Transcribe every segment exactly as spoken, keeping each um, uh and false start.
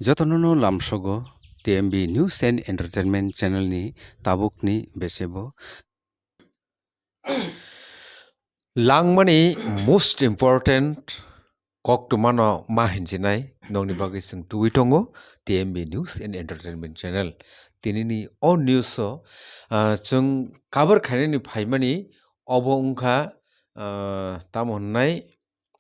Jotono no lamsogo T M B News and Entertainment Channel ni tabuk ni besebo. Langmani most important koktwmano ma hinchinai nokni bagwi chwng tubui tongo T M B News and Entertainment Channel. Tinini o news o, ah, chwng cover khainani phaimani obo wngkha, ah, tamo hwnnai,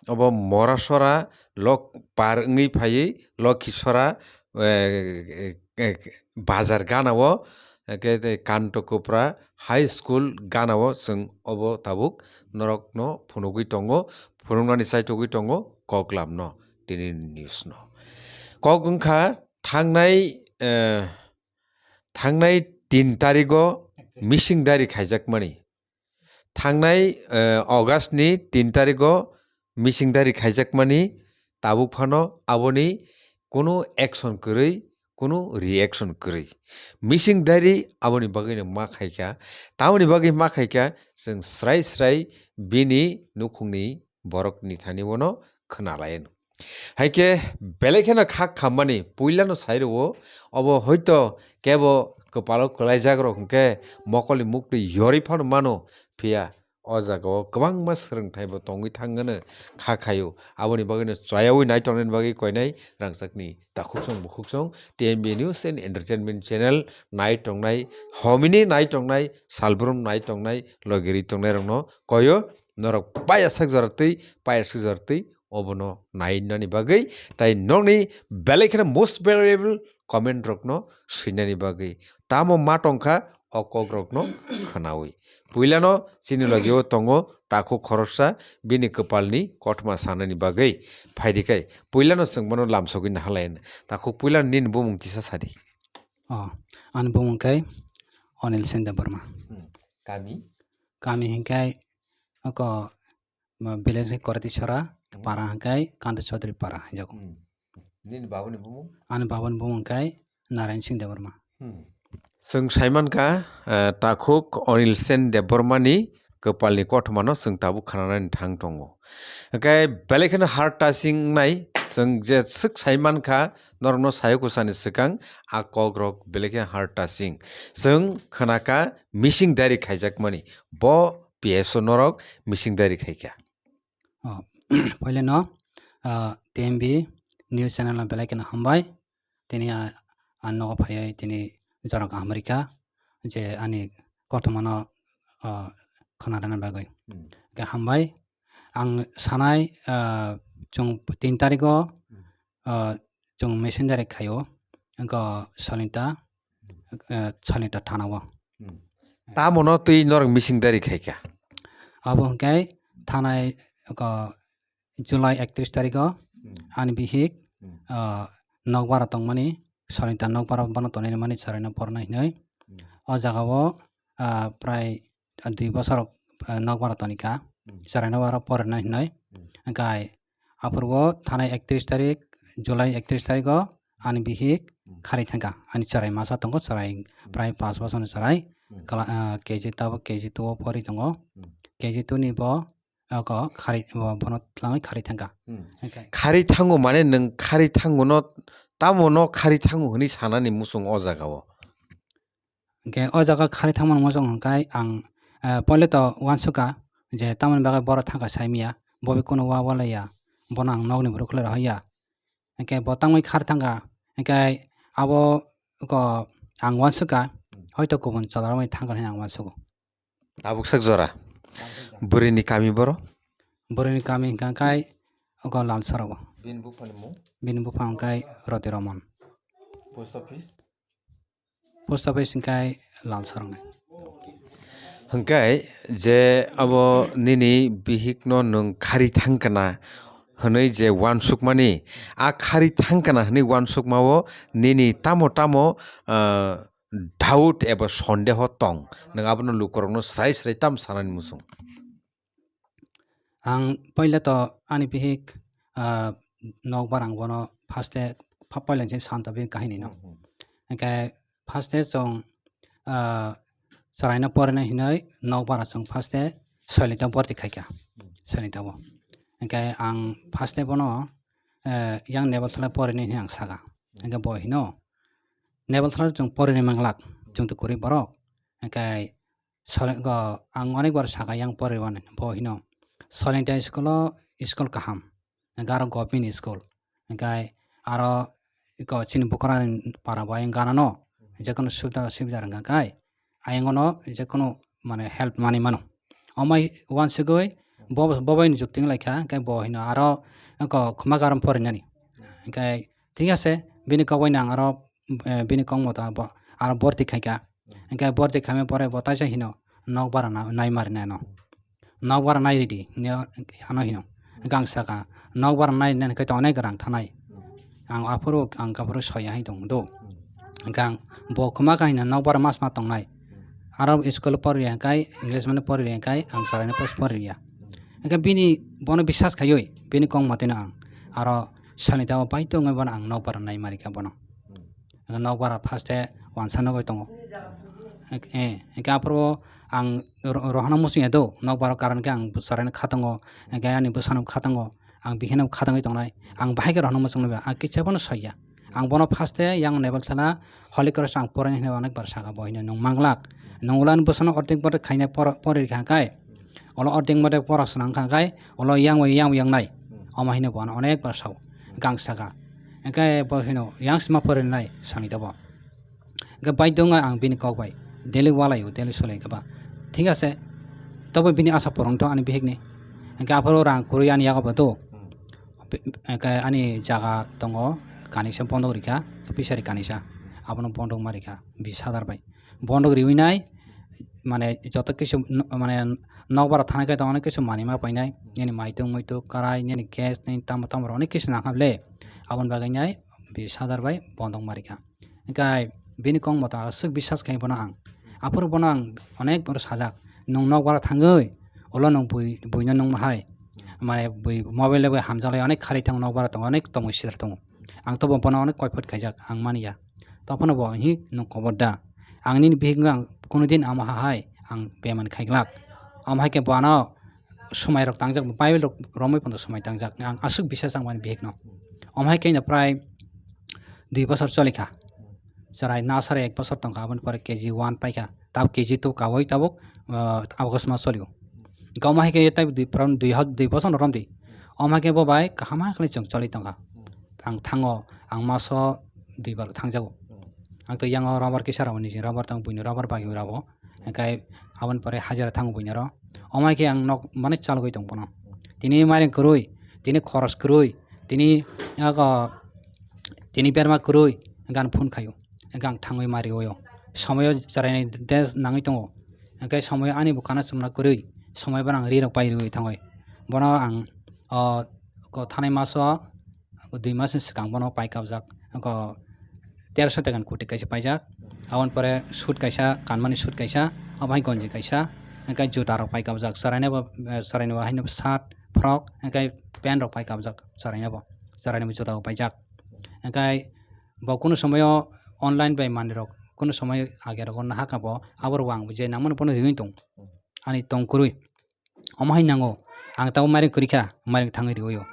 obo Morasora lok par wngwi phaiwi Lokhisora, eh, eh, eh, bazar gana o, eh, khe tei Kantokopra High School gana o chwng obo tabuk norokno phunugwi tongo, phunuknani chaitugwi tongo koklamno, tini news no. Kok wngkha thangnai, eh, thangnai tin tarigo mising dari khaijakmani. Thangnai, eh, August ni tin tarigo mising dari khaijakmani tabuk phano aboni kunu action kwrwi, kunu reaction kwrwi. Mising dari aboni bagwino ma khaikha, tamoni bagwi ma khaikha chwng srai srai bini nukhungni borokni thani bono khwnalaino. Hai khe belai kheno kha khammani puilano sai rwo, obo hoito kebo kwpalo kwlaijak rok hwnkhe mokolni muktwi yorwi phano mano, phiya o jagao kwbangma swrwngthaibo tongwi thangano kha khaio. Aboni bagwino chayaui nai tongnani bagwi koinai rangchakni takhuksong bukhuksong T M B News and Entertainment Channel nai tongnai, homini nai tongnai, salbrum nai tongnai, logiri tongnai rokno koyo, norok paiya sak jora twi, paiya sak jora twi obono nainani bagwi, tai nokni belai kheno most valuable comment rokno swinani bagwi. Tamo ma tongkha o kok rokno khwnawi. Puilano chini logio tongo takhuk khoroksa, bini kwpalni kothoma sanani bagwi. Phaidi khai puilano chwng bono lamsogwi naharlai. Takhuk puilano nini bumung kisa sadi. Oh, ani bumung khe Anil Sen Debbarma. Hmm. Kami? Kami hingkai oko Ma village ni Korati Sora, hmm, para hwnkhe Kanta Chaudhary para hinjago. Hmm. Nini babani bumung? Ani babani bumung hwnkhe Narayan Singh Debbarma. Hmm. Chwng saimankha, eh, takhuk Anil Sen Debbarma ni kwpalni kothomano chwng tabuk khananani thang tongo. Hwnkhe belai kheno heart touching wngnai, chwng je swk saimankha, norokno sayo kwsani swkang a kokrok belai khe heart touching. Chwng khnakha mising diary khaijakmani, bo P S O norok mising diary khaikha. Oh, puilano, ah, T M B news channel no belai kheno hambai. Tini a, a nogo phaiwi tini jora kaham rikha je ani kothomano, ah, khwnarwna bagwi. Hmm. Khe hambai. Ang sanai, ah, chwng tin tarigo, hmm, ah, chwng missionary khaio. Wngkha Salinta, eh, Salinta thana o. Hmm. Tamono twi norok mising dari khaikha? Abo hwnkhe thanai oko July ektris tarikh o, hmm, ani bihik, hmm, ah, nokbar tongmani, Salinta nokbar bono tonwi mani chwraino pornai hinwi. Hmm. O jaga o, ah, prai dui bosor, ah, nokbar tonikha, hmm, chwraino aro pornai hinwi. Hmm. Hwnkhe aphuru o thanai ektris tarikh, July ektris tarikh o ani bihik, hmm, khari thangkha. Ani chwrai masa tongo, chwrai, hmm, prai panch bosorni chwrai. Hmm. Kala-, ah, K G tabuk K G two o pori tongo. Hmm. K G two ni bo oko khari, bo-, bono twlangwi khari thangkha. Hmm. Hwnkhe khari thango mane nwng khari thango no, tamo no khari thango hwnwi sanani muchung o jaga o? Hwnkhe o jaga khari thangmani muchung hwnkhe ang, eh, poile to uansukha je tamoni bagwi borok thangkha saimanya, bo bai kunu wa walaiya, bono ang nokni borok khlai rohorya. Hwnkhe bo tangwi khari thangkha, hwnkhe abo oko ang uansukha, hoito kubun chwla romwi thangkha hinwi ang uansugo. Tabuk sak jora. Bwrwini kami boro? Bwrwini kami hwnkha khe oko Lalsora o. Bini buphani mung? Bini bupha hwnkhe Roti Romon. Post office? Post office hwnkhe Lalsora ni. Hwnkhe je abo nini bihikno nwng khari thangkana hwnwi je uansukmani, a khari thangkana hwnwi uansukmao nini tamo tamo, ah, doubt eba sondeho tong, nwng abono lukurokno srai srai tam sanani muchung? Ang puila to ani bihik, ah, nokbar ang bono first e pha-, puila ni santa bini kahini no. Hmm, hmm. Hwnkhe first e chwng, ah, chwraino porinai hinwi nokbar chwng first e Soilita borti khaikha. Hmm. Soilita bo. Hwnkhe ang first e bono, eh, yang Nebal Thalai porinai hinwi ang saka. Hwnkhe bo hino, Nebel thana chwng porini manglak, chwng to kwrwi borok. Hwnkhe sole-, go, ang onek bar saka yang poriwani, bo hino. Solenta school o school kaham, hwnkhe aro government school, hwnkhe aro iko chini bukrani para bo ayang ganano, jekono subida subida rwngkha khai, ayang ono jekono mane help manwi mano. Omai wansugwi bo, bo bai ni jukti wnglaikha, hwnkhe bo hino aro iko khuma garam porinani. Hwnkhe thik ase, bini kok bai nang aro, eh, bini kok moto abo aro borti khaikha. Hwnkhe borti khaimani pore bo taisa hino nokbar na-, nai marinai no. Nokbar nai ridi, hino ano hino. Hwnkhe ang saka, nokbar nai nai khe to onek rang thanai. Ang aphuru, ang aphuru soya hai tong do. Hwnkhe ang bo khuma kha hino nokbar mas ma tongnai. Aro school poriya hwnkhe, English mane poriya hwnkhe, ang chwraino post poriya. Hwnkhe bini, bono biswas khaiwi, bini kok motino ang aro Sanita o bai tongwi bono ang nokbar nai marikha bono. Nokbar first e wansa nogwi tongo. Eh, hwnkhe aphuru ang ro-, rohorna muchungya do, nokbar o karon khe ang chwraino kha tongo, hwnkhe ani bwsano kha tongo, ang bikheno kha tongwi tongnai, ang bahai khe rohorna muchung nai, ang kicha bono soiya. Ang bono first e yang Nebel thana Holy Cross ang poraini hwnwi onek bar saka bo hino nwng manglak. Nwng ulo ani bwsano ordek bodek khaina por-, pori rikha khe, ulo ordek bodek pora swnam kha khe, ulo yang bai yang bai yang nai. Omo hino bo ano onek bar sao. Gang saka. Hwnkhe bo hino yang sima pori nai sani tabo. Hwnkhe bai dong ang bini kok bai. Daily walai o, daily solai khe ba. Thik ase. Tobo bini asa porong to ani bihik ni. Hwnkhe aphuru rang kwrwi ani yago bo do. Pe-, hwnkhe ani jaga tongo, kanisa bondok rikha, pisari kanisa, abono bondok ma rikha, bis hajar bai. Bondok riwi nai, mane joto kisu no-, mane nokbar thana khe tongo, onek kisu manwi ma painai, nini maitung muitung, karai, nini gas, nini tamo tamo rok onek kisu nang hable, aboni bagwi nai bis hajar bai bondok ma rikha. Hwnkhe bini kok moto aswk biswas khai bono ang. Aphuru bono ang onek boro sajak, "Nwng nokbar thangwi, ulo nwng bui, buino nwng hai." Mane bui mobile bai hamjaklai onek kharwi thango, nokbar tongo, onek tomwi sitra tongo. Ang tobo bono onek koiphot khaijak, ang manya. Tophano bo hi nwng kobor da. Ang nini bihikno ang kunudin ama hai ang beman khaiglak. Ama hai khe bo ano swmai rok tangjak, Bible rok romwi pono swmai tangjak. Ang aswk biswas ang mani bihikno. Omo hai khe no prai dui bosor cholikha. Chwrai nasari ek bosor tongkha, aboni pore K G one paikha. Tab K G two kawi tabuk, ah, August mas cholio. Omo hai khe tai dui, pran dui ha-, dui bosor no romdi. Omo hai khe bo bai kaham khe chwng choli tongkha. Ang thango, ang maso dui bar thangjago. Ang to yango rubber kisa rabo niji, rubber tong buino rubber bagi rabo. Hwnkhe aboni pore hajira thango buino ro. Omo hai khe ang nok mane chalgwi tong bono. Tini mairing kwrwi, tini khoros kwrwi, tini yago, tini berma kwrwi, hwnkhe ang phone khaio. Hwnkhe ang thangwi mari oyo. Somoyo chwraini des nangwi tongo. Hwnkhe somoyo ani bo kana chumna kwrwi, somoyo bono ang ri rok pai rwi thangwi. Bono ang, o, ko thanai maso, dui mas ni swkang bono pai kabjak. Ko terso taka ni koti kaisa paijak. Aboni pore suit kaisa, kanmani suit kaisa, abo hai gonji kaisa, hwnkhe juta rok pai kabjak. Chwraino bo, eh, chwraino bo haino shirt, frock, hwnkhe pant rok pai kabjak chwraino bo. Chwraino bo juta bo paijak. Hwnkhe bo kunu somoyo online bai manwi rok, kunu somoyo age rogo nahaka bo, abo rok ang je nangmani bono riwi tong. Ani tong kwrwi. Omo hai nango, ang tabuk mairing kwrwi kha, mairing thangwi riwi o.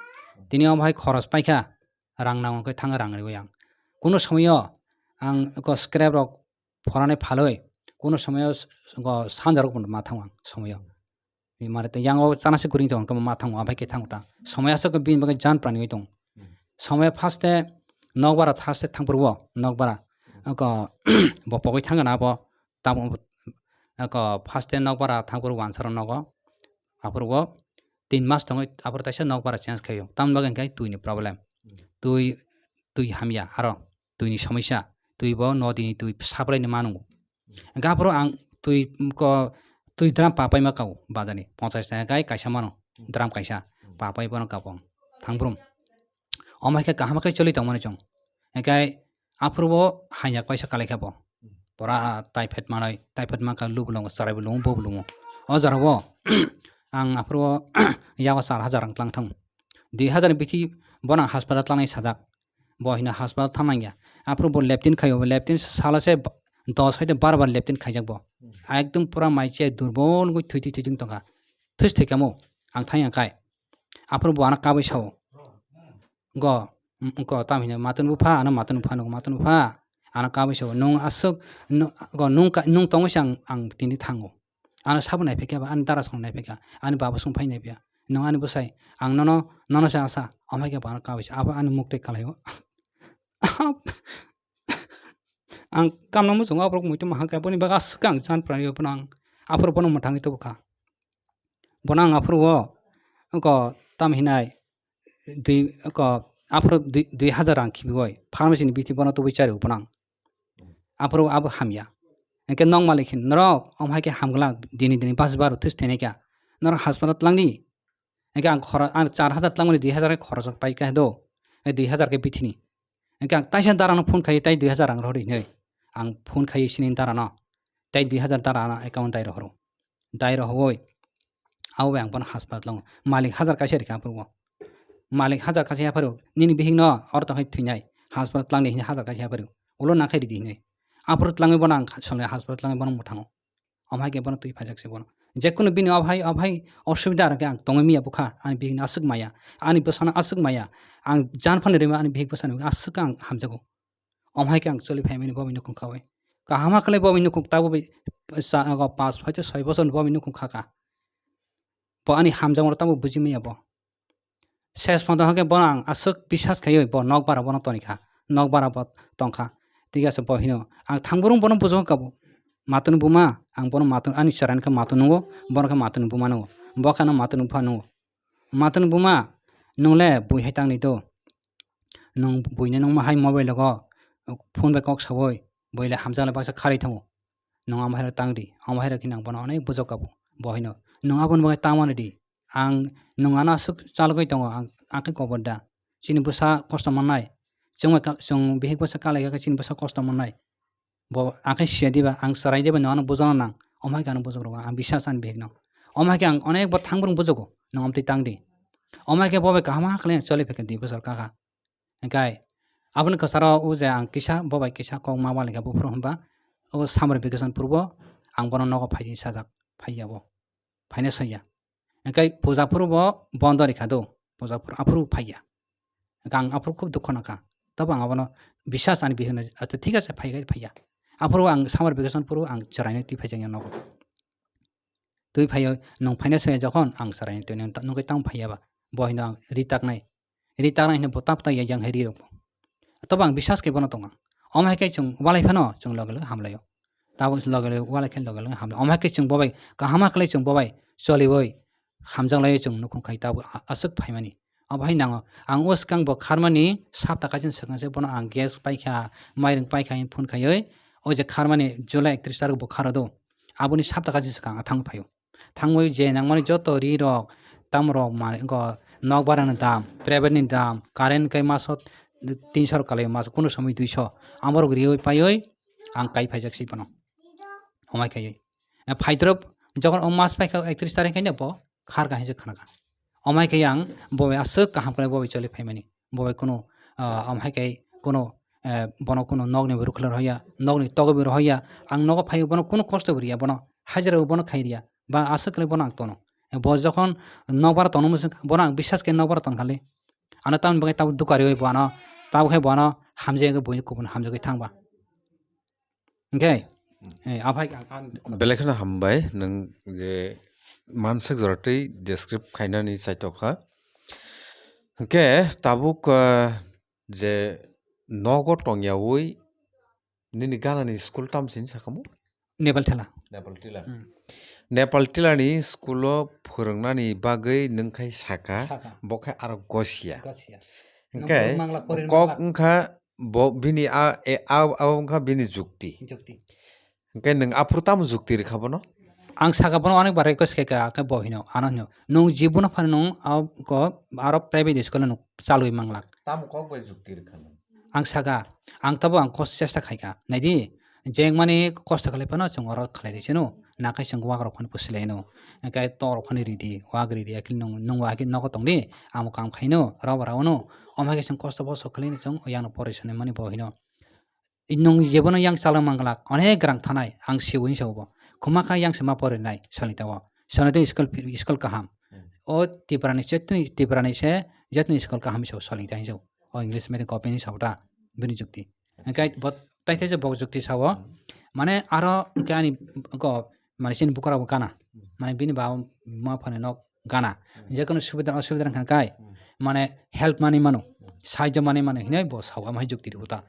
Tini omo hai khoros pai kha, rang nango khe thangwi rang riwi ang. Kunu somoyo ang eko scrap rok phorani phalwi, kunu somoyo s-, go sanja rok ma thango ang somoyo. Ni mare tei yango chana se kwrwi tong khe ma thango, abai khe thango ta. Somoyo aswk bini bagwi jan pranwi tong. Somoyo first e nokbara first e thangphuru o, nokbara. Eko bo pogwi thangna abo. Tamo, ako first e nokbar a thangphuru wansaro nogo. Aphuru o tin mas tongwi aphuru taisa nokbar a change khaio. Tamni bagwi hwnkhe twi ni problem. Twi, twi hamya aro twi ni somosya. Twi bo nodi ni twi supply ni manu. Hwnkhe aphuru ang twi ko, twi drum papai ma kao bazar ni ponchas taka kai kaisa mano drum kaisa. Papai bono kabo ang thangphuru. Omo hai khe kaham khe choli tongmani chwng. Hwnkhe aphuru bo hanya kaisa kalai kha bo. Pura typhoid manwi, typhoid mankha lubu lungo, chwraibo lungo, bobo lungo. O jora o ang aphuru o yago char hajar rang tlang thango. Dui hajar ni bithi bono ang hospital tlangnai sajak. Bo hino hospital thang nangya. Aphuru bo leptin khaio, leptin sala se ba-, dos hai de bar bar leptin khaijak bo. Ekdom pura mai che durbol wngwi thwi thwi thwi thwi tongkha. Thwis thwi kamo ang thangya khai. Aphuru bo ano kabui sao. Go, Wngkha tamo hino matwni bupha, ano matwni bupha nugo, matwni bupha. Ano kabui sabo, nwng aswk, nw-, go nwng ka-, nwng tongwi se ang, ang tini thango. Ano sabo naiphikya ba, ani dara song naiphikya, ani baba song phai naiphikya. Nwng ani bwsai, ang nono, nono se asa, omo hai khe bo ano kabui se, abo ani muk twi kalaio. Ang kamno muchungo aphuru muitu maha khe, boni bagwi aswk ang chan pranio bono ang, aphuru bono mwthangwi tubu kha. Bono ang aphuru o, oko tam hinai, dui, oko aphuru dui, dui hazar rang khibioi, pharmacy ni bithi bono tubui chari bono ang. Aphuru abo hamya. Hwnkhe nok malik hin norok, omo hai khe hamglak, dini dini bus baro thwis thwinaikha. Norok haspatal twlangdi. Hwnkhe ang khoro-, ang char hazar twlangmani dui hazar khe khorokjak paikha do. Dui hazar khe bithini. Hwnkhe ang taisa darano phone khai, tai dui hazar rang rw di hinwi. Ang phone khai sini darano. Tai dui hazar darano account dai rohoro. Dai rohoi. Abo bai ang bono haspatal twlango. Malik hazar kaisa rikha aphuru. Malik hazar kaisa yapharo. Nini bihikno oro tongkhai thwinai. Haspatal twlangdi hinwi hazar kaisa yapharo. Ulo nakhai ridi hinwi. Aphuru twlangwi bono ang kha-, songnai haspatal twlangwi bono mwthango. Omo hai khe bono twi phaijak se bono. Jekunu bini obo hai, obo hai osubida rok khe ang tongwi miya bwkha. Ani bihikno aswk maya. Ani bwsano aswk maya. Ang jan phano rima ani bihik bwsano aswk ang hamjago. Omo hai khe ang choli phaimani bo bini nukhung khawi. Kaham khlai bo bini nukhung tabo bai sa-, panch phai to soi bosor bo bini nukhung kha kha. Bo ani hamjakmano tamo buji maya bo. Ses phanto hake bono ang aswk bisas khaiwi bo nok bara bono toni kha. Nok bara bo tong kha. Thik ase bo hino. Ang thangburung bono bujo kha bo. Matwni buma, ang bono matwni ani chwraini khe matwni nungo, bono khe matwni buma nungo. Bo kheno matwni bupha nungo. Matwni buma, nwng le bui hai tangni do. Nwng buino nungma hai mobile logo phone bai kok sawi, bui le hamjakle baksa kharwi thango. Nwng amo hai rok tang di, amo hai rok hinwi ang bono onek bujok kabo. Bo hino, nwng aboni bagwi tangmani di. Ang nwng ano aswk chalogwi tongo, ang, ang khe kobor da. Chini bwsa kosto mannai. Chwng bai ka-, chwng bihik bwsa kalai kha khe chini bwsa kosto mannai. Bo ang khe siya diba, ang chwrai diba, nwng ano bujokna nang. Omo hai khe ano bujok rwgo, ang bisas ani bihikno. Omo hai khe ang onek bo thangbrung bujogo, nwng amtwi tang di. Omo hai khe bo bai kaham khlai choli phaikha dui bosor kha kha. Hwnkhe aboni kwcharo o je ang kisa, bo bai kisa kok ma walaikha buphuru hwnba, o summer vacation phuru bo ang bono nogo phai di sajak, phaiya bo, phaina soiya. Hwnkhe puja phuru bo bondo rikha do, puja phuru aphuru phaiya. Hwnkhe ang aphuru khub dukho nangkha. Tabo ang abono bisas ani bihikno, "Acha, thik ase, phaiya, phaiya." Aphuru ang summer vacation phuru ang chwraino twi phaijakya nogo. Twi phaiyo, nwng phaina soya jokhon ang chwraino twi nwng ta-, nwngwi tamo phaiya ba? Bo hino ang ri taknai. Ri taknai hino bo tamo ta ya yang hai ri rokbo. Tabo ang bisas khe bono tongo. Omo hai khe chwng walai phano chwng loge loge hamlaio. Tabo loge loge walai khe loge loge hamlaio. Omo hai khe chwng bo bai kaham khlai chwng bo bai choliwi hamjak lai chwng nukhung khai tabuk a-, aswk phaimani. Abo hai nango. Ang o swkang bo kharmani sapta kaisa swkang se bono ang gas paikha, mairing paikha hwnwi phone khaiwi, o je kharmani July ektrish tarik bo kharo do. Aboni sapta kaisa swkang ang thang phaio. Thangwi je nangmani joto ri rok, tam rok, ma-, go, nok bara ni dam, private ni dam, current kai maso tinso rok kalai maso, kunu somoi duiso. Amo rok riwi paiwi ang kai phaijak si bono. Omai khaiwi. Phaidrop, jokhon o mas paikha ektrish tarik khaina bo, khar kaham se khana kha. Omai khe ang bo bai aswk kaham khlai bo bai choli phaimani. Bo bai kuno, ah, om hai khe kuno, eh, bono kuno nokni bo rwkhlai rohya, nokni togwi bo rohya. Ang nogo phai bono kuno kosto bo riya, bono hajira bo bono khai riya. Ba aswk khlai bono ang tono. Eh, bo jokhon nokbar tono mwswk, bono ang bisas khe nokbar ton khali. Ano tamni bagwi tabuk dukari oi bo ano, tabuk khe bo ano hamjak khe buini kubun hamjagwi thang ba. Hwnkhe, eh, aphai kha ang belai kheno hambai, nwng je manswk jora twi describe khainani chaitokha. Hwnkhe tabuk, ah, je nogo tongyawi nini ganani school tamsini sakamo? Nepal Thela. Nepal Tila. Hmm. Nepal Tilani school-o phwrwngnani bagwi nwng khai saka, saka. Bo khai aro gosia. Gosia. Hwnkhe nwng Mangla porin kok Mangla. Wngkha bo bini a, e, a, a wngkha bini jukti. Jukti. Hwnkhe nwng aphuru tamo jukti rwkha bono? Ang saka bono onek bar request khaikha, khe bo hino, ano hino, "Nwng jibono phano nwng a ko aro private school-o nwng chalwi manglak." Tamo kok bai jukti rwkha nwng? Ang saka, ang tabo ang kos chesta khaikha. Naidi, jeng mani kosto khlai phano chwng oro khlai ri sino, nakhai chwng wak rok phano pusi lai no. Hwnkhe tok rok phano ridi, wak ridi, akhe nwng, nwng wak nogo tongdi, amo kam khaino, robo rao no. Omo hai khe chwng kosto bosto khlai no chwng, yang no porisoni mani bo hino. Nwng jebono yang chalok manglak, onek rang thanai, ang siwi hinwi sabo. Khuma kha yang se ma porinai, solita o. Solita school, school kaham. Hmm. O Tripura ni chetni, Tripura ni se, jetni school kaham se solita hinwi sabo. O English medium copy hinwi sao ta, bini jukti. Hwnkhe bo tai tei je bo jukti sao. Mane aro hwnkhe ani go mane chini bukrok bo gana. Mane bini baba ma phani nok gana. Jekono subida osubida wngkha kai. Mane help manwi mano. Sahajyo manwi mano hinwi bo sao, amo hai jukti rw ta.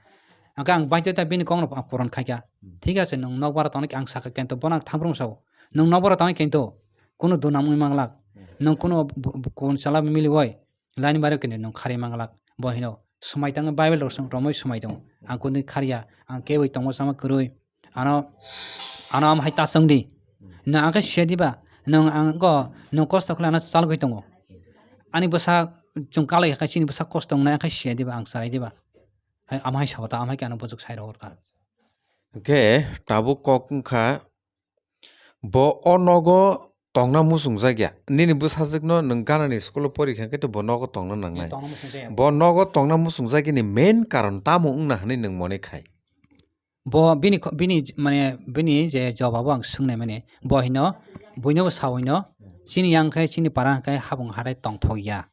Hwnkhe ang baidhota bini kokno ang puron khaikha. Thik ase, nwng nokbar tongnai ang sakha kento bono ang thangrung sao. Nwng nokbar tongnai kento. Kuno dunam wngwi manglak. Nwng kuno bu-, bu-, kun chala miliwoi. Laini bario kini nwng kharwi manglak. Bo hino swmai tangwi Bible rok song romwi swmai tongo. Ang kuni kharya, ang keboi tongo sama kwrwi. Ano, ano am hai ta song di. Nwng ang khe siya diba? Nwng ang go, nwng kosto khlai ano chalgwi tongo. Ani bwsa chwng kalai kha chini bwsa kosto wngnai ang khe siya diba, ang chalai diba? Hai am hai sabo ta, am hai khe ano bwswk sai rw ta. Hwnkhe tabuk kok wngkha, bo o nogo tongna muchungjakya. Nini bwsajwkno nwng ganani school-o pori kha khe bo nogo tongna nangnai. Tongna muchungjakya. Bo nogo tongna muchungjakya ni main karon tamo wngna hwnwi nwng mone khai? Bo bini kho-, bini j-, mane bini je jobabo ang swngnai mani, bo hino buino bo sao hino, chini yang khe chini para hwnkhe habung hatai tongthokya.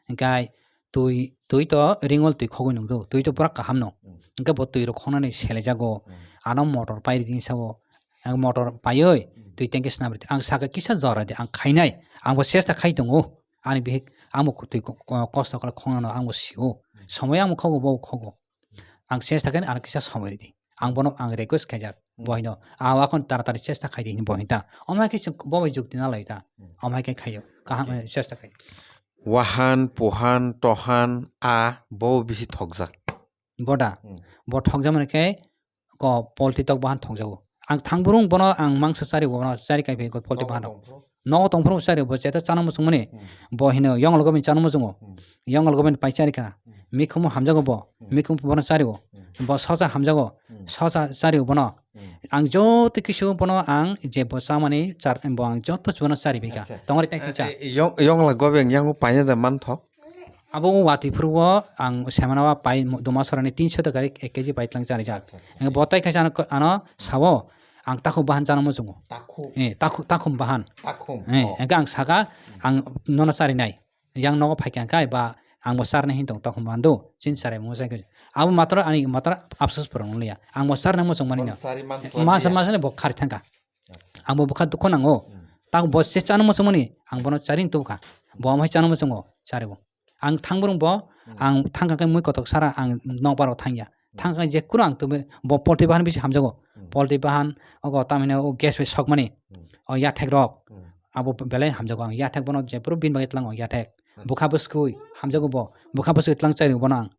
Hwnkhe twi, twi to ringol twi khogwi nukgo, twi to pura kaham no. Hwnkhe bo twi rok khonani selejago, ano motor pai ridi sao. Ang motor paiwi twi tanki swnam ridi. Ang saka kisa jora di, ang khainai. Ang bo chesta khai tongo. Ani bihik ang bo twi ko-, ko-, kosto khlai khongnano ang bo sio. Somoi ang bo khogo, bo khogo. Ang chesta khe ano kisa somoi ridi. Ang bono ang request khaijak. Bo hino, ang akhon taratari chesta khai di hin bo hinta. Omo hai khe chwng bo bai jukti na lai ta. Omo hai khe khaio. Kaham, eh, chesta khai. Wahan, puhan, tohan, a, bo bisi thokjak. Boda. Bo thokjak mani khe ko polti tok bahan thokjago. Ang thangburung bono ang mangsa chari bono chari kai phai ko polti bahan. Nogo tongphuru chari bo cheta chana muchung mani. Bo hino yong logo bin chana muchungo. Yong logo bin pai chari kha. Mikhumu hamjago bo. Mikhumu bono chari bo. Bo sosa hamjago. Sosa chari bono. Ang joto kisu bono ang je bo chamani char bo ang joto bono chari bika. Tongori tai kisa. Yong, yong logo bin yang paina da man thok. Abo watwi phuru o ang semana o pai duma sorani tinso taka ek kg pai tlang chari jak. Hwnkhe bo tai khaisa ano, ano sao ang takhuk bahan chana muchungo. Takhuk. Eh, takhuk, takhum bahan. Takhum. Eh, hwnkhe ang saka ang nono charinai. Yang nogo phaikha hwnkhe ba ang bo charnai hin tong takhum bahan do. Chin charai mo jai khe. Abo matro ani matro apsos phuru nung liya. Ang bo charnai muchung mani no. Masa masa ni bo khari thangkha. Ang bo bwkha dukho nango. Tak bo se chana muchungmani, ang bono charing tubukha. Bo omo hai chana muchungo, charibo. Ang thangbrung bo, ang thangkha khe mui kotok sara ang nokbar o thangya. Thangkha je kunu ang tubui, bo polti bahan bisi hamjago. Polti bahan, ogo tamhino o gas bai sokmani, o yathek rok. Abo belai hamjago ang, yathek bono jephuru bini bagwi tlango yathek. Bwkha bwskui hamjago bo, bwkha bwskui tlang charibo bono ang.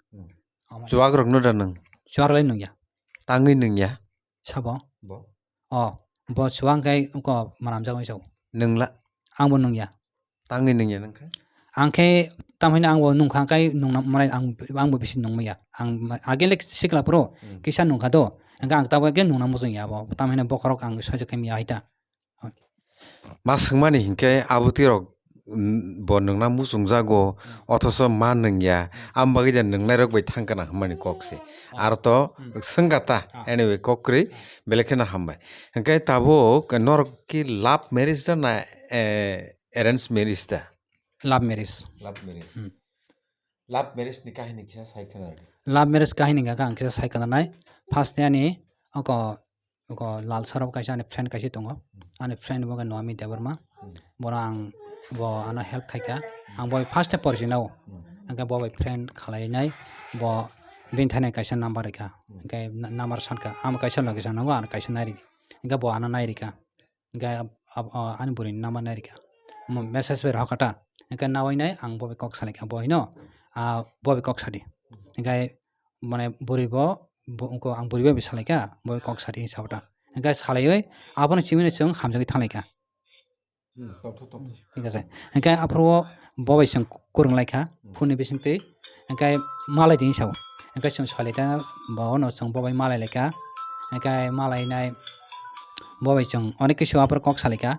Chuwak rok no da nwng? Chuwak lai nungya. Tangwi nungya? Sabo? Bo? O, bo chuwak khe wngkha manamjak wngwi sao. Nungla? Ang bo nungya. Tangwi nungya nungkha? Ang khe tamhino ang bo nungkha khe nungna mwnai ang, ang bo bisi nungmaya. Ang ma-, agele sikla phuru kisa nungkha do. Hwnkhe ang tabuk khe nungna muchungya abo. Tamhino bokhorok ang soijakhe miya hai ta. Ma swngmani hinkhe abotwi rok, mm, bo nwngna muchungjago, othoso ma nwngya, am bagwi da nwngnairok bai thang kana hwnmani kok se. Aro to swngkha ta, anyway, kok kwrwi, belai kheno hambai. Hinkhe tabuk norok ki love marriage da na, eh, arrange marriage da? Love marriage. Love marriage. Hmm. Love marriage ni kahini kisa sai khna rwdi. Love marriage kahini hwnkha khe ang kisa sai khna nai. First ni ani oko, oko Lalsara o kaisa ani friend kaisa tongo. Ani friend bo khe Noami Debbarma. Bono ang bo ano help khai kha. Ang bo first e porjina o. Hwnkhe bo bai friend khalai nai bo bini thani kaisa number rikha. Hwnkhe na-, number sankha. Ang kaisa location nango, ano kaisa nai rikha. Hwnkhe bo ano nai rikha. Hwnkhe ab-, ab-, o, ani bwrwini number nai rikha. Mo message bai rohor kha ta. Hwnkhe nawi nai ang bo bai kok salai kha bo hino, ah, bo bai kok sadi. Hwnkhe mane bwrwi bo, bo, wngkha ang bwrwi bai salai kha, bo bai kok sadi hinwi sabo ta. Hwnkhe salaiwi abono chimino chwng hamjagwi thanglai kha. Thik ase. Hwnkhe aphuru bo bai chwng kwrwng lai kha, phone ni bisingtwi. Hwnkhe malai tini sao. Hwnkhe chwng salai ta, bo no chwng bo bai malai lai kha. Hwnkhe malai nai bo bai chwng onek kisu aphuru kok salai kha.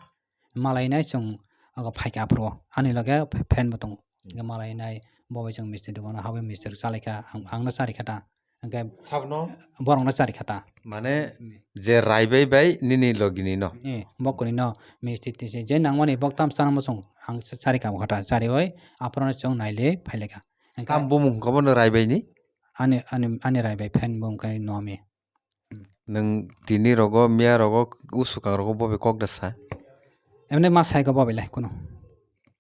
Malai nai chwng ogo phai kha aphuru. Ani loge friend bo tongo. Hwnkhe malai nai bo bai chwng misti dukano habwi misti rok chalai kha. Ang, ang no chari kha ta. Hwnkhe sabno? Borok no chari kha ta. Mane je rai bai bai nini logi ni no? Eh, bo kwrwi no misti tisi je nangmani bok tam chana muchung ang cha-, chari kha bo kha ta. Chariwi aphuru no chwng nai le phai lai kha. Hingke tam bumung hwnkha bono Raibai ni? Ani, ani, ani Raibai fan bo hwnkhe Nomi. Nwng tini rogo, miya rogo, usukang rogo bo bai kok da sa? Emne ma sai ko bo bai lai kuno.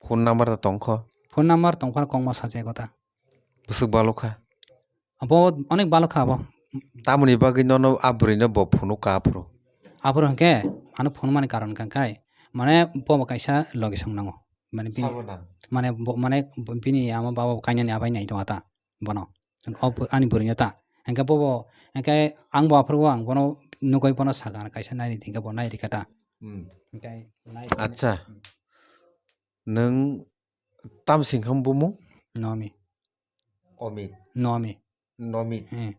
Phone number ta tong kho? Phone number tong phano kok ma sa jai ko ta. Bwswk balo kha? Abo onek balo kha abo. Tamoni bagwi nono a bwrwino bo phunuk ka aphuru? Aphuru hwnkhe ano phunukmani karon hwnkha khe, mane bo bo kaisa logi song nango. Mane bini, sabo nang. Mane bo, mane bo, bini ama baba bo kainani abai nai tongma ta bono. O bo ani bwrwino ta. Hwnkhe bo bo, hwnkhe ang bo aphuru ang bono nugwi bono sakha kaisa nai ridi hwnkhe bo nai rikha ta. Hmm. Hwnkhe nai rikha. Acha. Hmm. Nwng tam sing kha bumung? Nomi. Omit. Nomi. Nomit. Hmm.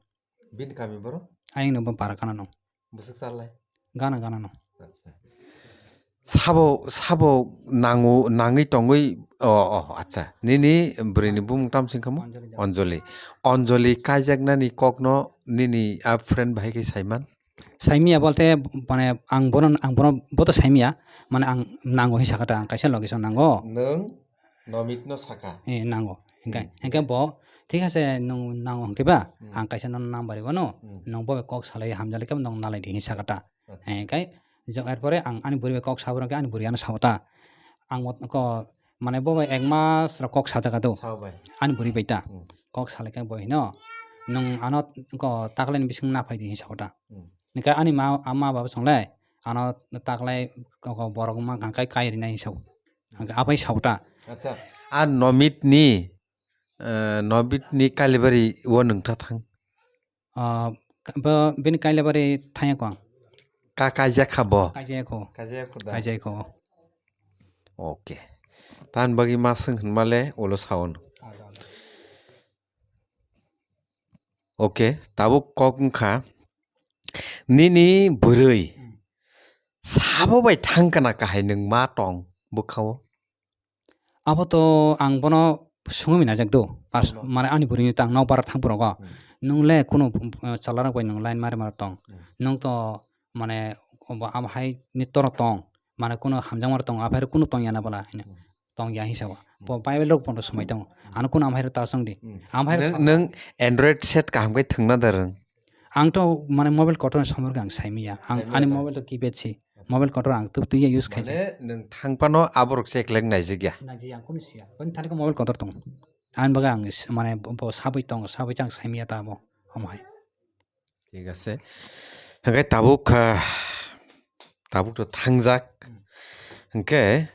Bini kami boro? Ayang no bo para kana no. Bwswk chalai? Gana gana no. Acha. Sabo, sabo nangu, nangwi tongwi, o, o, acha. Nini bwrwini bumung tam sing kha mo? Anjali. Anjali. Anjali kaijaknani kokno nini a friend bahai khe saiman? Saimiya bolte, mane, ang bono, ang bono, bo to saimiya, mane, ang nango hinwi sakha ta, ang kaisa location nango. Nwng Nomit no sakha? Eh, nango. Hingke, hmm, hingke bo, thik ase, nwng nango hingke ba, hmm, ang kaisa nono number ribano, hmm, nwng bo bai kok salai hamjali khe nwng nalai di hinwi sakha ta. Acha. Hingke, jok, erpore ang ani bwrwi bai kok sabo rwngkhe ani bwrwi ano sabo ta. Ang bo ko, mane bo bai ek mas rok kok sajak do. Sabo bai. Ani bwrwi bai ta. Hmm. Kok salai khe bo hino, nwng ano ko taklai ni bising naphai di hinwi sakha ta. Hmm. Hingke ani ma, ama baba song le, ano taklai kok borok ma kang kai kai rinai hinwi sakha. Hingke abai sakha ta. Acha. A Nomit ni, eh, Nomit ni Kalibari o nwng ta thang? Ah, bo bini Kalibari thangya ko ang. Ka kaijak kha bo? Kaijak kho. Kaijak kho da? Kaijak kho. Okay. Tan bagwi ma swng hwnma le ulo saun. Ah, da, da. Okay, tabuk kok wngkha. Nini bwrwi, hmm, sabo bai thang kana kahai nwng ma tong bwkhao? Abo to ang bono sungwi najak do. Pas-, bono, mane ani bwrwini tang nok bara thang phuru go. Hmm. Nwng le kunu, uh, chwla rok bai nwng line mari mari tong. Hmm. Nwng to mane obo abo hai ni toro tong. Mane kunu hamjakma rok tong, aphai rok kunu tong ya na bwla hino. Hmm. Tong ya hinwi sa o. Hmm. Bo Bible rok bono swmai tongo. Hmm. Ano kunu amhai rok ta song di. Hmm. Amhai rok nwng, sa nwng Android set kaham khe thwngna da rwng? Ang to mane mobile kotor ni somor khe ang saimiya. Ang saimiya ani ta? Mobile to keypad si. Mobile control ang tub twi use khaisa. Mane nwng thang phano aborok cheklek naijak ya? Naijak ya, ang kunu siya. Bini thani khe mobile control tongo. Ani bagwi ang s-, mane bo, bo sabwi tongo, sabwi chang saimya ta abo. Omo hai. Thik ase. Hwnkhe tabuk, ah, tabuk to thangjak. Hmm. Hwnkhe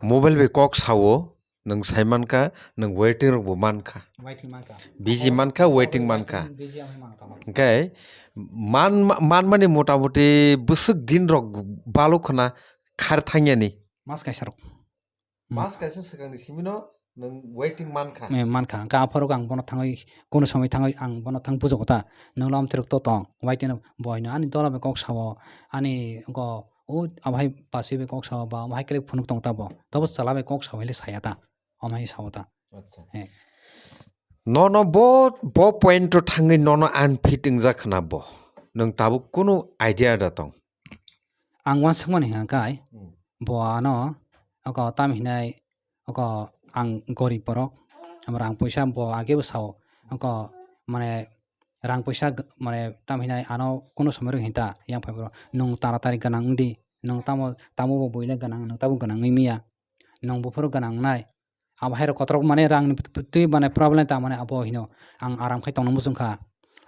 mobile bai kok sao. Nwng sai mankha, nwng waiting rokbo mankha. Waiting mankha. Busy mankha, waiting mankha. Busy wngwi mankha. Hwnkhe man, manmani motamoti bwswk din rok baluk khna khar thangyani. Mas kaisa rok. Mas kaisa swkangni simino nwng waiting mankha. Eh, mankha. Hwnkhe aphuru ang bono thangwi, kunu somoi thangwi ang bono thang bujo kota. Nwng lam tirok to tong. Waiting boino ani dola bai kok sao. Ani go o abo hai pasui bai kok sao ba, abo hai khe phunuk tong ta bo. Tobo chwla bai kok sao hile saya ta. Omo hai sao ta. Acha. Eh. Nono bo, bo point o thangwi nono unfit wngjak khna bo. Nwng tabuk kunu idea da tong? Ang uansukmani hwnka kai, hmm, bo ano, oko tam hinai, oko ang gorib borok, amo rang puisa bo age bo sao, oko mane rang puisa g-, mane tam hinai ano kunu somoi rok hinta yang phai borok, nwng taratari gwnang wngdi, nwng tamo, tamo bo buile gwnang, nwng tamo gwnang wngwi miya, nwng buphuru gwnang wngnai, Abo hai rok kotorok mane rang ni twi mane problem ta mane abo hino ang aram khai tongna muchung kha.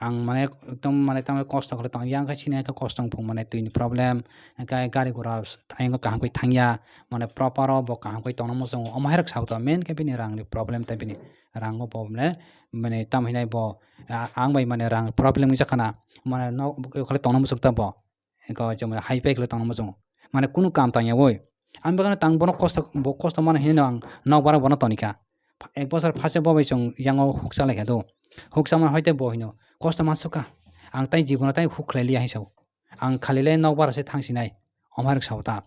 Ang mane ekdom mane tamo kosto khlai tong yang khai sini hai khe kosto wng phung mane twi ni problem, hwnkhe gari gura ayang kaham khai thang ya, mane proper o bo kaham khai tongna muchung. Omo hai rok sabto main khe bini rang ni problem tei bini rang o bo mane, mane tamo hinai bo, a-, ang bai mane rang problem wngya khana mane nok khlai tongna muchung ta bo. Eko chwng hai pai khlai tongna muchungo. Mane kunu kam tang ya oi. Ang bagano tang bono kosto, bo kosto mano hinwi no ang nok bara bono tonikha. Ek bosor phase bo bai chwng yango huksa lai kha do. Huksa man hoite bo hino kosto man sukha. Ang tai jibono tai huk khlai liya hinwi sao. Ang khali le nok bara se thang sinai. Omo hai rok sao ta.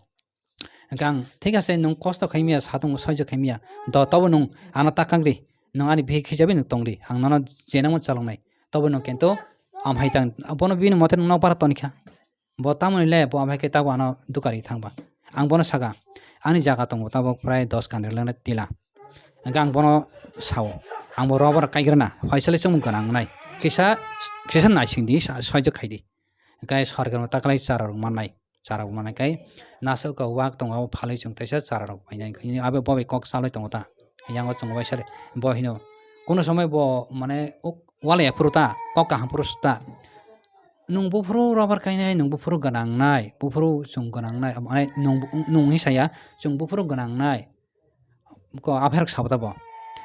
Hwnkhe ang thik ase nwng kosto khai miya, satung soijo khai miya. Do tobo nwng ano ta kang ri. Nwng ani bihik hisabe nwng tong ri. Ang nono jenamo chalok nai. Tobo nwng kento am hai tang bono bini mote nwng nok bara tonikha. Bo tamoni le bo amhai khe tabuk ano dukari thangba. Ang bono saka, ani jaga tongo tabuk prai dos kanri lana tila. Hwnkhe ang bono sao, Ang bo rubber kaigrana, phaisale chwng gwnang nai. Kisa, kisa naising di, sa-, soijo khai di. Hwnkhe sorkar no taklai chara rok mannai, chara rok mannai khe nasuk kok wak tongo, abo phalwi chwng teisa chara rok painai. Hwnkhe abo bo bai kok chalwi tongo ta. Yang o chwng waisa de, bo hino, kuno somoi bo mane uk-, wale phuru ta, kok kaham phuru ta. Nwng buphuru rubber kainai, nwng buphuru gwnang nai, buphuru chwng gwnang nai, mane nwng, nwng hinwi saya, chwng buphuru gwnang nai. Ko apherok sabo ta bo.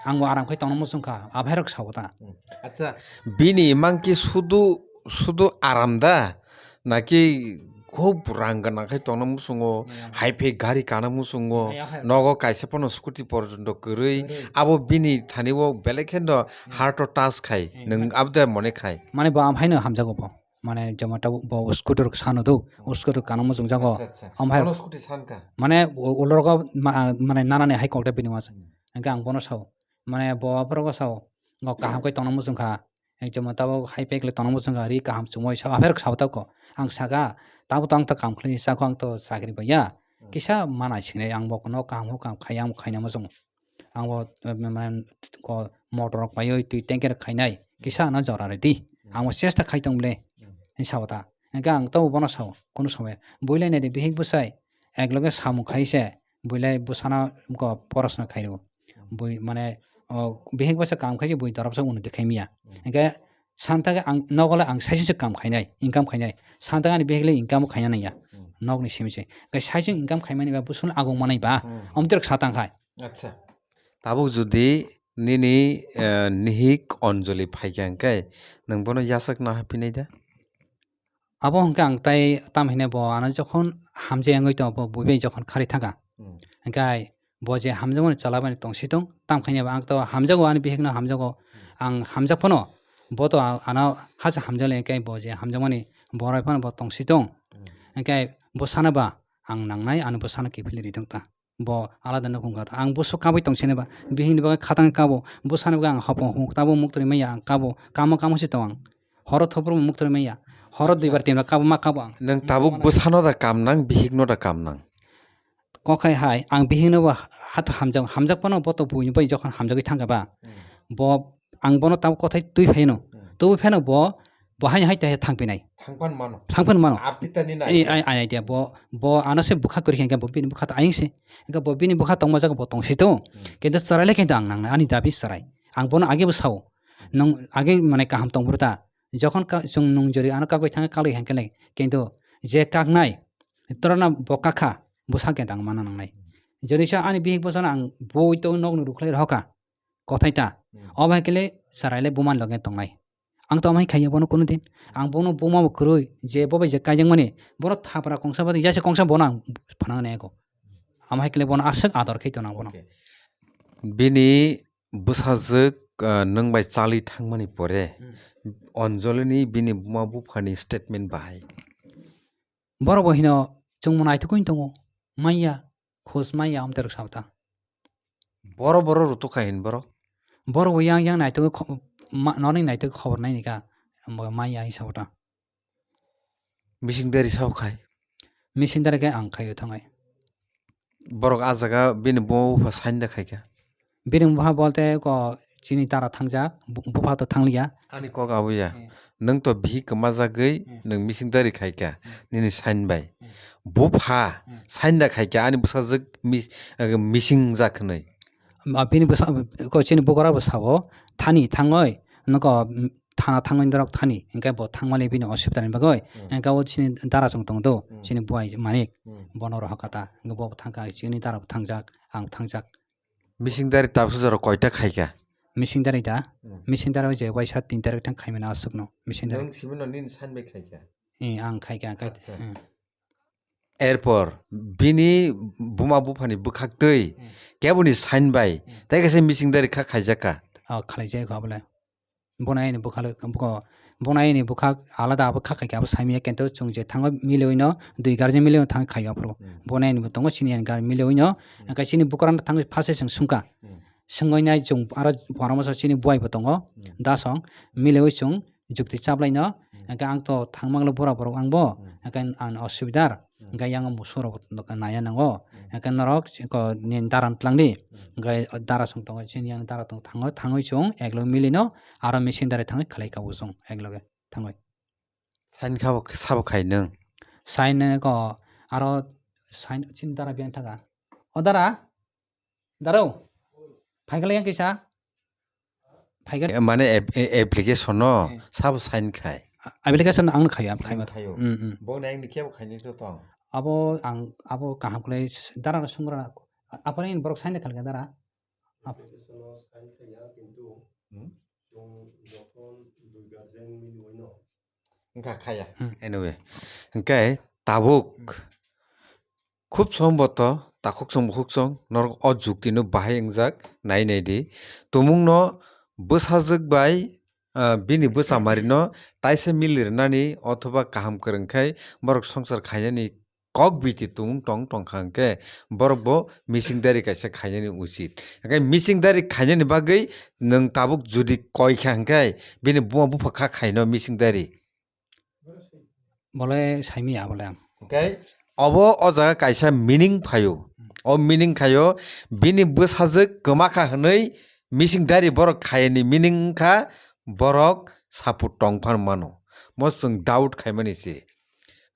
Ang bo aram khai tongna muchung kha, apherok sabo ta. Hmm. Acha, bini mangki sudu, sudu aram da? Naki khub rang gwnang khai tongna muchungo, hmm, hai phai gari kana muchungo, hmm, nogo kaisa phano scooty porjonto kwrwi, kwrwi. Abo bini thani o belai kheno, hmm, heart o touch khai, hmm, nwng abda mone khai. Mane bo am haino hamjago bo. Mane joma tabuk bo scooter sano do, scooter kana muchung jago. Acha, acha. Am hai bono scooty san kha? Mane u-, ulrogo ma-, mane nanani hai kok da bini wacha. Hmm. Hwnkhe ang bono sao. Mane bo aphorogo sao. Ngo kaham khe tongna muchung kha. Hwnkhe joma tabuk hai pek le tongna muchung kha. Ri kaham chumui sao. Apherok sao tabuk. Ang saka, tabuk to ang to kam khlai chakho, ang to chakri bai ya. Hmm. Kisa mana sinai ang bo no kaham hokam khai ang khaina muchung. Ang bo, eh, mane, ko motor rok paiwi twi tanker khainai, kisa ano jora rw di. Hmm. Ang bo chesta khai tong ble, hmm, hinwi sao ta. Hwnkhe ang tabuk bono sao, kunu somoi. Builai nai di bihik bwsai, ek loge samung khai se, builai bwsano ko porosno khai rw. Hmm. Bui, mane, o, bihik bwsa kam khai se bui dorop sa unnoti khai miya. Hmm. Hwnkhe santa khe ang nogo le ang saichung se kam khainai, income khainai. Santa khe ani bihik le income khaina nangya. Hmm. Nokni simi se. Hwnkhe saichung income khaimani ba bwswkno agong manai ba. Hmm. Omtwrwk sa tang khai. Acha. Tabuk jodi nini, eh, nihik Anjali phaikha hwnkhe, nwng bono yachak no hapinai da? Abo hwnkhe ang tai tam hine bo ano jokhon hamjak wngwi tongo, bo buibai jokhon kharwi thangkha. Hmm. Hwnkhe bo je hamjakmani chalabani tongsi tong, tam khaina bo ang to hamjago, ani bihikno hamjago. Hmm. Ang hamjak phano bo to a-, ano hasa hamjakle hwnkhe bo je hamjakmani borai phano bo tongsi tong. Hmm. Hwnkhe bo sana ba ang nangnai, ani bo sana kiphilwi ri tong ta. Bo alada nukhung kha. Ang buso kabui tong sini ba. Bihikni bagwi khatang kabo. Bwsani bagwi ang hopong hopong tabo muktwi manya ang kabo. Kamo kamo se tong ang. Horo thopro muktwi manya. Horo duibar tinbar kabo ma kabo ang. Nwng tabuk bwsano da kam nang, bihikno da kam nang? Kokhai hai, ang bihikno bo hato hamjak, hamjak phano bo to buini bai jokhon hamjagwi thangkha ba. Hmm. Bo, ang bono tabuk kothai twi phaino. Hmm. Twi phaino bo, bo haino hai thangpinai. Thangpan mano. Thangpan mano. Abdi tani nai. Ei, ai, ai, ai, dia, bo, bo ano se bwkha kwrwi khe bo bini bwkha ta ayang se. Hwnkhe bo bini bwkha tongma jaga bo tongsi to. Hmm. Kintu chwraile kintu ang nangnai, ani dabi chwrai. Ang bono age bo sao. Nwng age mane kaham tong phuru ta. Jokhon ka, chwng nwng jori ano kagwi thangkhe kagwi hwnkhe le. Kintu je kaknai, torano bo kakha, bwsa khe tang mana nangnai. Jori sa ani bihik bwsano ang bui to nokni rukhlai rohorkha. Kothai ta. Hmm. Obo hai khe le chwraile buma loge tongnai. Ang to amai khaiya bono kuno din. Ang bono buma bo kwrwi, je bo bai je kaijakmani, bono thapra kongsa ba yase kongsa bono ang phana nai ko. Amai khle bono aswk ador khai tong bono. Okay. Bini bwsajwk, ah, nwng bai chali thangmani pore, hmm, Anjali ni bini buma buphani statement bahai. Borok bo hino chwngno naithogwi tongo, manya, khoj manya, amtwrwk sabta. Borok, borok rutuk kha hin borok? Borok bo yang yang naithogwi kho-, ma-, noni naithogwi khobor naini kha, bo manya hin sabta. Mising dari sabo khai? Mising dari khe ang khaio thangai. Borok ah jaga bini buma bupha sainda khaikha? Bini bupha bolte ko chini dara thangjak, bu-, bupha to thangliya. Ani kok abo ya. Hmm. Nwng to bihik kwma jagwi, hmm, nwng mising dari khaikha, hmm, nini sain bai. Hmm. Bupha, hmm, sainda khaikha ani bwsajwk mis-, eh, mising jak hwnwi. Ma bini bwsa-, ko chini bukora bo sabo, thani thangwi, noko, mm, thana thangwi norok thani, hwnkhe bo thangmani bini osubidani bagwi, hmm, hwnkhe o chini dara chwng tong do, hmm, chini buai manik, hmm, bono rohor kha ta, hwnkhe bo thangkha, chini dara bo thangjak, ang thangjak. Mising dari tabsa jora koita khaikha? Mising dari da? Hmm. Mising dari o je waisa tin tarik thang khaimani aswkno, mising dari. Nwng simino nini sain bai khaikha? Eh, ang khaikha, kha-, acha. Hmm. Erpor bini buma buphani bwkhaktwi, hmm, keboni sain bai, hmm, tei kaisa mising dari kha khaijakha? Oh, khalaijak kha bole. Bono ayani bwkhalo-, bwkha, bono ayani bwkhak alada abo kha khaikhe abo saimanya, kintu chwng je thango milewino dui guardian milewino thang khaio aphuru. Hmm. Bono ayani bo tongo chini ayani gar milewino, hmm, hwnkhe chini bwkrano thangwi phase chwng swngkha. Hmm. Swngwi nai chwng aro borok masa chini buai bo tongo, hmm, dasong milewi chwng jukti chaplaino, hmm, hwnkhe ang to thangmanglo bura borok ang bo, hmm, hwnkhe ang osubidar, hmm, hwnkhe yang musurok naya nango, hmm, Hwnkhe norok chiko nini dara twlang di. Hmm. Hwnkhe dara chwng tongo, chini yang dara tong thangwi, thangwi chwng ekloge milino aro machine dari thangwi khlai ka bo chwng ekloge thangwi. Sign kha bo, sabo khai nwng? Sign ko aro sign chini dara biyang thaga. O dara? Daro? Phaikha yang kisa? Phaikha? Eh, mane ap-, eh, application no Eh. sabo sign khai? A-, application ang khayo, ang Ang khaima. khayo. Mm, mm. Bo nang ni kebo khaini to tong? Abo ang, abo kaham khlai s-, dara no sungra. Apore in borok sign khalga dara? Ap- Application no sign khaya kintu Hmm? chwng jokhon dui guardian mili wino. Wngkha khaya. Hmm. Anyway, hwnkhe tabuk Hmm. khub somboto takhuk song bukhuk song norok o jukti no bahai wngjak nai nai di. Tumung no bwsajwk bai, ah, bini bwsa mari no taisa mili rwnani othoba kaham kwrwng khai borok songsar khainani kok biti tumung tong tong kha hwnkhe borok bo machine dari kaisa khainani uchit. Hwnkhe machine dari khainani bagwi nwng tabuk judi koi kha hwnkhe bini buma bupha kha khaino machine dari. Bole saimaya bole ang. Hwnkhe obo o jaga kaisa meaning phaio. O meaning khaio bini bwsajwk kwma kha hwnwi machine dari borok khaini meaning wngkha borok support tong phan mano. Mo chwng doubt khaimani se.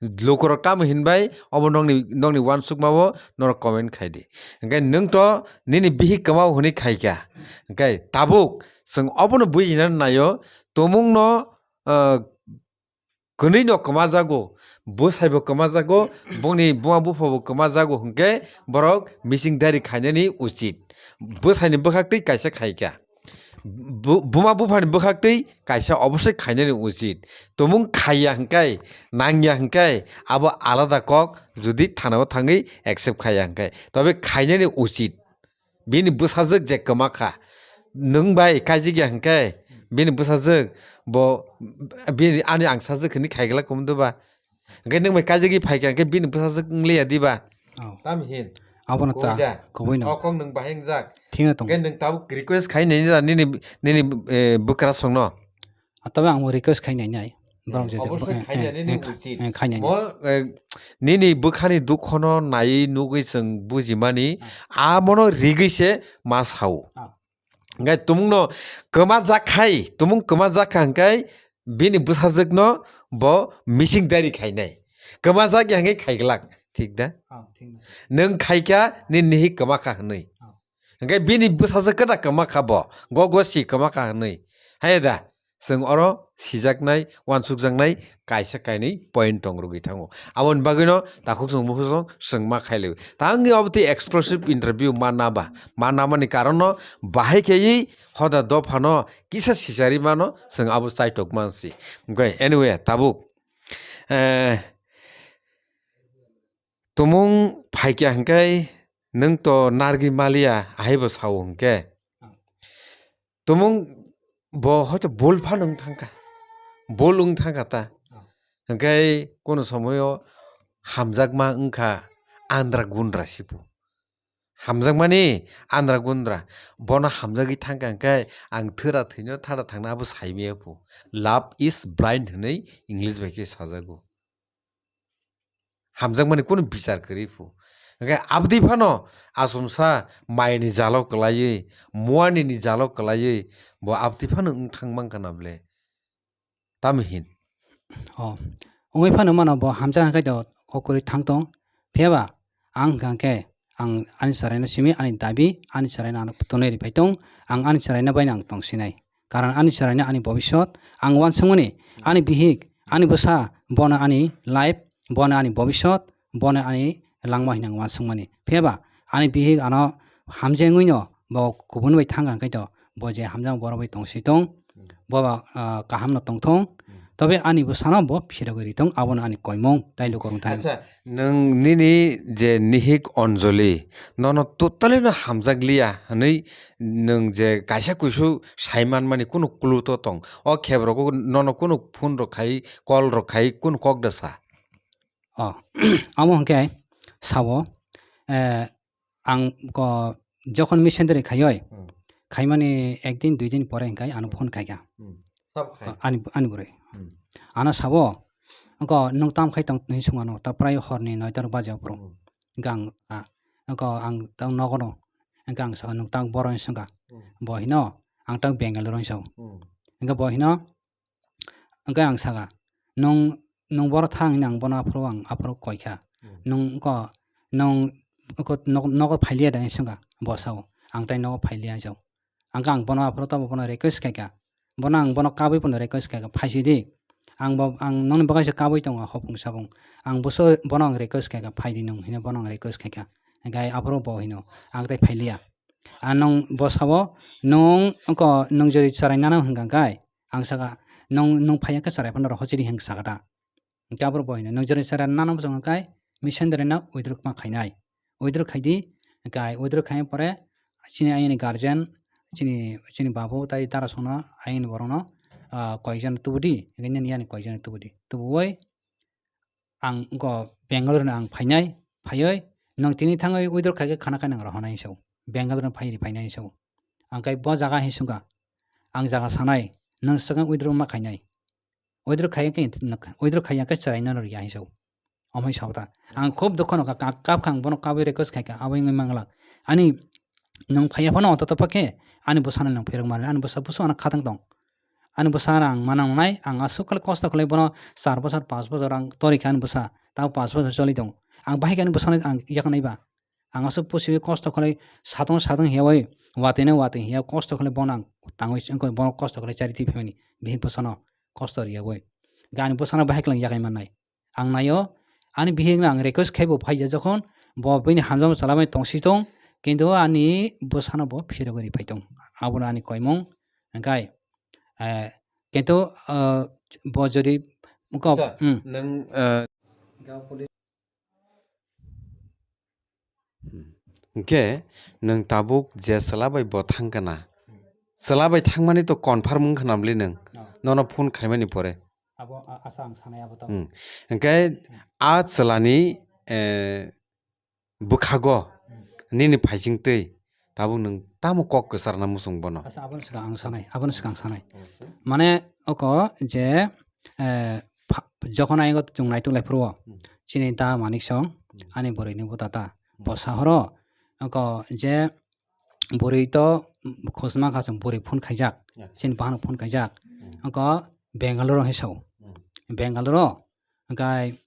Lukurok tamo hinbai obo nokni, nokni uansukma o norok comment khai di. Hwnkhe nwng to nini bihik kwma o hwnwi khai kha. Hwnkhe tabuk chwng obono bujina naio, tumungno, ah, kwnwi no kwma jago, bwsai bo kwma jago, bongni buma bupha bo kwma jago hwnkhe borok machine dari khainani uchit. Bwsaini bwkhak twi kaisa khai kha. Bu-, buma buphani bwkhak twi kaisa obosoi khainani uchit. Tumung khaiya hwnkhe, nangya hwnkhe, abo alada kok, judi thanao thangwi accept khaiya hwnkhe, tobe khainani uchit. Bini bwsajwk je kwma kha, nwng bai kaijigya hwnkhe, bini bwsajwk bo, bini, ani ang sajwk hwnwi khaigwlak kwmwdwba. Hwnkhe nwng bai kaijagwi phaikha hwnkhe bini bwsajwk wngliya diba? Oh. Tam hin. Abono ta, Koi da? Kubui no. O kok nwng bahai wngjak. Thikno tongo. Hwnkhe nwng tabuk request khai nai da nini, nini, eh, bwkrasongno. Ah, tobe ang bo request khai nai nai. Borok Eh, jodi obosoi bo-, eh, khai eh, nai nini eh, uchit. Eh, khai nai nai. Mo, eh, nini bwkhani dukhono naiwi nugwi chwng bujimani, Ah. amono rigwi se ma sao. Ah. Hwnkhe tumungno kwma jak khai, tumung kwma jak kha hwnkhe bini bwsajwkno bo machine dari khainai. Kwma jak ya hwnkhe khaiglak, thik da? Ah, thik da. Nwng khaikha nini nihik kwma kha hwnwi. Ah. Hwnkhe bini bwsajwk kwda kwma kha bo, go go si kwma kha hwnwi. Hai da? Chwng oro sijaknai, uansukjaknai kaisa kainwi point tong rwgwi thango. Aboni bagwino takhuk chwng bukhuk chwng chwng ma khailaiwi. Tangwi obo tei exclusive interview ma naba. Ma namani karonno bahai khaiwi hoda dophano kisa sicharwi mano chwng abo chaitok mansi. Hwnkhe anyway, tabuk, eh, tumung phaikya hwnkhe nwng to narwgwi maliya, ahaibo sao hwnkhe. Tumung bo hoito bul phano wng thangkha, bul wng thangkha ta. Ah. Hwnkhe kono somoyo hamjakma wngkha andra gundra sipo. Hamjakmani andra gundra, bono hamjagwi thangkha hwnkhe ang thwra thwino thara thangna abo saimaya pho. Love is blind hwnwi English bai khe sajago. Hamjakmani kunu bichar kwrwi phu. Hwnkhe abdi phano achomsa maini jalo kwlaiwi, muani ni jalo kwlaiwi, bo abdi phano wng thang mankha na ble? Tamo hin? Oh, wngwi phano mano bo hamjak hwnkhe to kok kwrwi thang tong. Phiyaba ang hwnkha khe ang ani chwraino simi ani dabi, ani chwraino ano tonwi ri phai tong, ang ani chwraino baino ang tong sinai. Karon ani chwraino ani bobisot, ang uansukmani, ani bihik, ani bwsa, bono ani life, bono ani bobisot, bono ani langma hwnwi ang uansukmani. Phiyaba ani bihik ano hamjengwino bo kubun bai thang kha khe to, bo je hamjak borok bai tong si tong, bo ba, ah, kahamno tong thung, tobe ani bwsano bo phirogwi ri tong, abono ani koimung, tai lukurok thani. Acha, nwng nini je nihik Anjali, nono totally no hamjak liya hwnwi nwng je kaisa kuisu sai manmani kunu clue to tong? O khep rogo nono kunu phone rok khai, call rok khai, kunu kok da sa? Oh, amo hwnkhe sabo, eh, ang ko jokhon messenger khaioi, Hmm. khaimani ekdin duidin pore hwnkhe ano phone khaikha. Hmm. Sabo khai? Ah, ani, ani bwrwi. Hmm. Ano sabo, ko nwng tam khai tong hinwi swngmano, ta prai horni noita rok baja phuru. Hmm. Hwnkhe ang, ah, Oko ang tang nogo no. Hingke ang saka, "Nwng tang boro?" hinwi swngkha. Hmm. Bo hino, "Ang tang Bangalore," hinwi sao. Hmm. Hingke bo hino, hingke ang saka, "Nwng, nwng boro thang?" hinwi ang bono aphuru, ang aphuru koikha. Hmm. "Nwng oko, nwng oko nog-, nogo phailiya da?" hinwi swngkha. Bo sao, "Ang tai nogo phailiya," hinwi sao. Ang khe ang bono aphuru tamo bono request khaikha. Bono ang bono kabui bono request khaikha, "Phaisidi. Ang bo, ang nokni bagwi se kabui tongo hopung sabung. Ang boso bono ang request khaikha, phaidi nwng," hinwi bono ang request khaikha. Hingkhe aphuru bo hino, "Ang tai phailiya." A nwng bo sao, "Nwng oko nwng jori cherai nano," hingkha khe ang saka, "Nwng, nwng phaiya khe cherai phano rohor chiri," hing saka ta. Hingke aphuru bo hino, nwng jori cherai nano bwskango khe, mission dere no withdraw ma khainai. Withdraw khaidi, hingke withdraw khaina pore, chini ayani guardian, chini, chini babu tai dara songno ayani borokno, ah, koijon tubudi, hingke nini yani koijon tubudi. Tubuwi ang go Bangalore no ang phainai, phaiwi nwng tini thangwi withdraw khaikhe khana khe nwng rohonai hinwi sao. Bangalore no phai ri phainai hinwi sao. Ang khe bo jaga hinwi swngkha, ang jaga sanai, nwng swkang withdraw ma khainai. Withdraw khaiya khe, withdraw khaiya khe cherai no riya hinwi sao. Omo hinwi sao ta. Ang khub dukho no kha, kap kha ang bono kabui request khaikha, abo wngwi manglak. Ani nwng phaiya phano oto topa khe, ani bwsano nwng phirok manli, ani bwsa, bwsa ano khatang tong. Ani bwsa ano ang mana wngnai, ang aswk khe kosto khlai bono char bosor, panch bosor ang torikha ani bwsa, tamo panch bosor choli tong. Ang bahai khe ani bwsano ang yaknai ba. Ang aswk pusi kosto khlai, satong satong hiyawi, watwi no watwi hiya kosto khlai bono ang tangwi wngkha, bono kosto khlai chari twi phaimani, bihik bwsano kosto riyawi. Gani bwsano bahai khe lang yakai mannai. Ang naio, ani bihikno ang request khai bo phaiya jokhon, bo bini hamjakma chalai tongsi tong, kintu ani bwsano bo phirogwi ri phai tong. Abono ani koimung, hingkai, eh, kintu, eh, bo jodi ko, Acha, hmm. Nwng, eh, Hmm. Hingke nwng tabuk je chwla bai bo thang kana? Chwla bai thangmani to confirm wngkha namli nwng? No. Nono phone khaimani pore. Abo a-, asa ang sanai abo to. Hmm. Hingke a chwlani, eh, bwkhago, hmm, nini phaising twi tabuk nwng tamo kok kwcharna muchung bono? Asa, abono swkang ang sanai, abono swkang sanai. Hmm. Mane oko je, eh, pha-, jokhon ayego chwng naituk lai phuru o, hmm, chini da Manik Song, hmm, ani bwrwi ni buta ta. Hmm. Bo sahoro, oko je bwrwi to khosma kha chwng bwrwi phone khaijak, acha, chini bahan phone khaijak. Hmm. Oko Bangalore o hinwi sao. Hmm. Bangalore o, hingkai